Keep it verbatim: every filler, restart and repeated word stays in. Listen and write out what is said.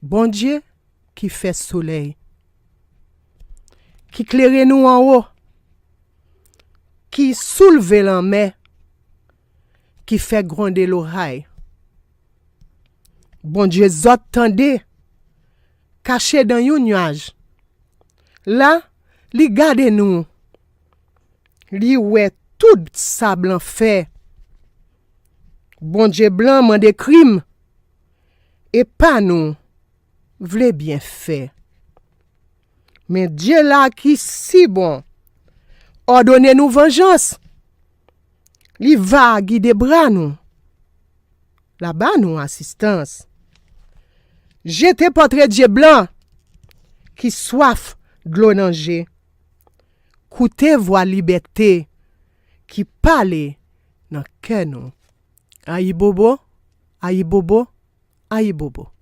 Bondye ki fè solèy, ki klere nou anwo, ki soulve lanmè, ki fè gwonde loray. Bondye zòt tande, kache dan yon nyaj. La, li gade nou. Li wè tout sa blan fè. Bondye blan mande krim, e pa nou vle byen fè. Men Dye la ki si bon, òdone nou vanjans. Li va gide bra nou. La ba nou asistans. Jete pòtre Dye blan ki swaf dlo nan je. Koute vwa libète ki pale nan kè nou. Ayibobo, ayibobo, ayibobo.